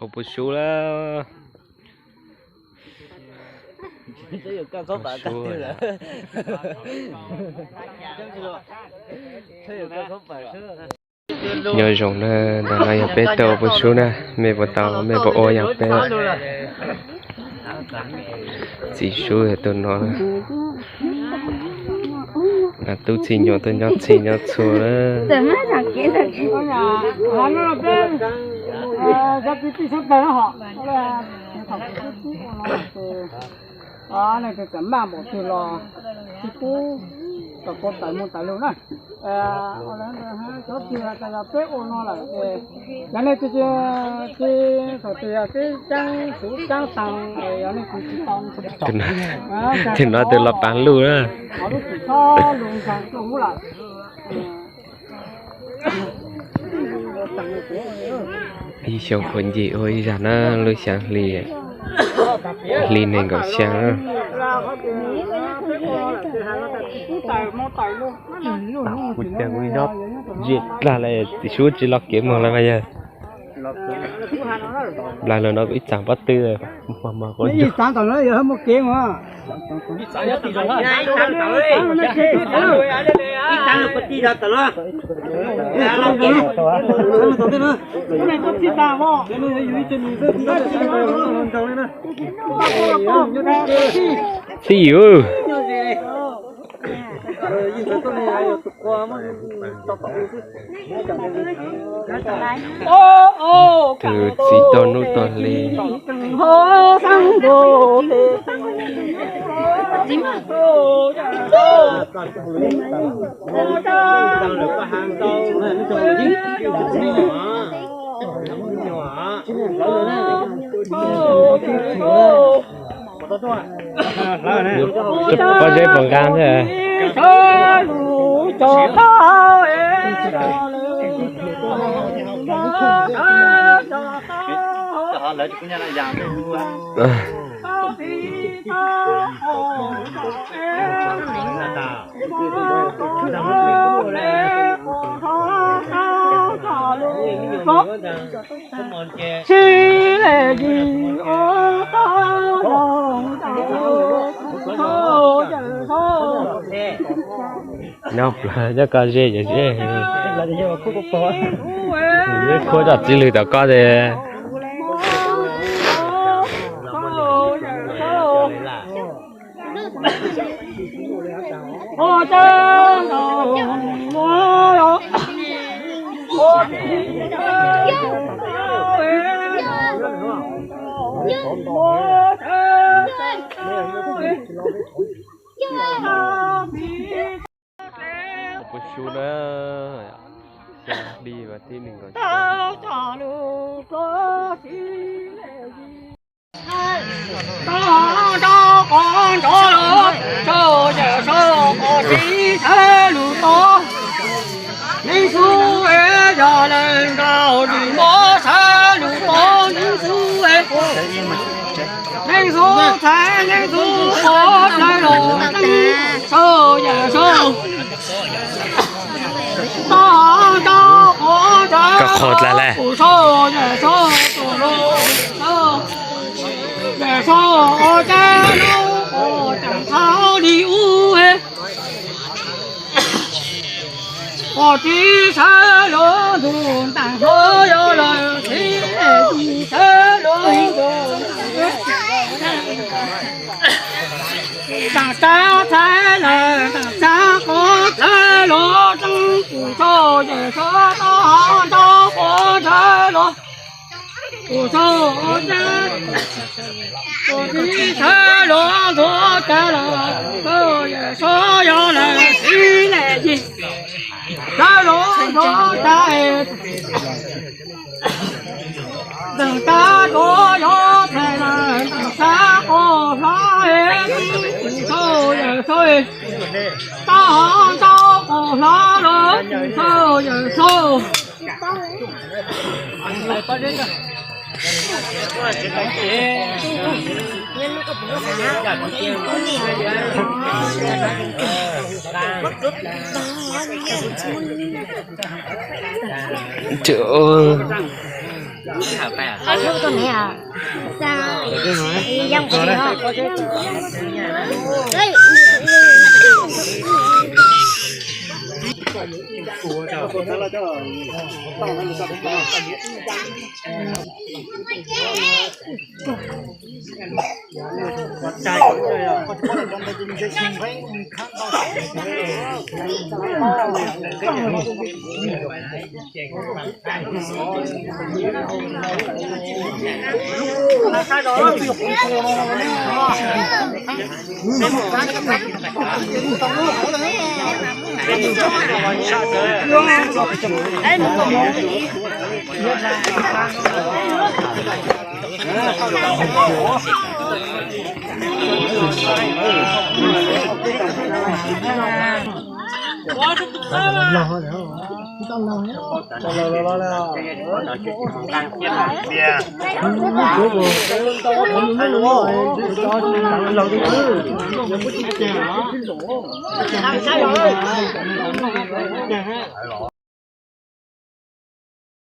Ua puas sub lawm. Nyob zoo na, ntawm no yog peb tau ua puas sub na, mej puas tau, mej puas ua yog peb txiv sub yog tus no na. Tub txij nyuam tuaj nyob txhij nyob txhua na. Nej tus txiv txawm maj npaum twg los tsis pub kom kua tawm mus tawm lug na. Cov twg tas yog peb ua no lawm ces yog nej tsis, tsis thaum twg yog tib caab suv caab taag yog nej tsis tau. Tus no tus los pav luj na. Lub tsis txhob lug nkaag tuaj hub lawm. Ib xyoo khuam ncig ua ib zag na, lub xyaa hli, hli neeg nkaum xyaa na. Kuv tias kuv nyob zim dlawg lawm, txiv sub tsis los kev moog lawm mas yog. Nplas lawm no ib txaam pob tw, mog mog kuv ib txaam tom no yog muaj kev mog. Txij yus. Tus txiv tau nub tau hli. Pob zeb puas nqa thiab? Nyob plawg nyob koj ze yom ze. Khuab zoj txiv lwg tom koj tes. Puas su na, xya hli vas thib nees nkaum. Koj qhov dlai lawm. Tus me,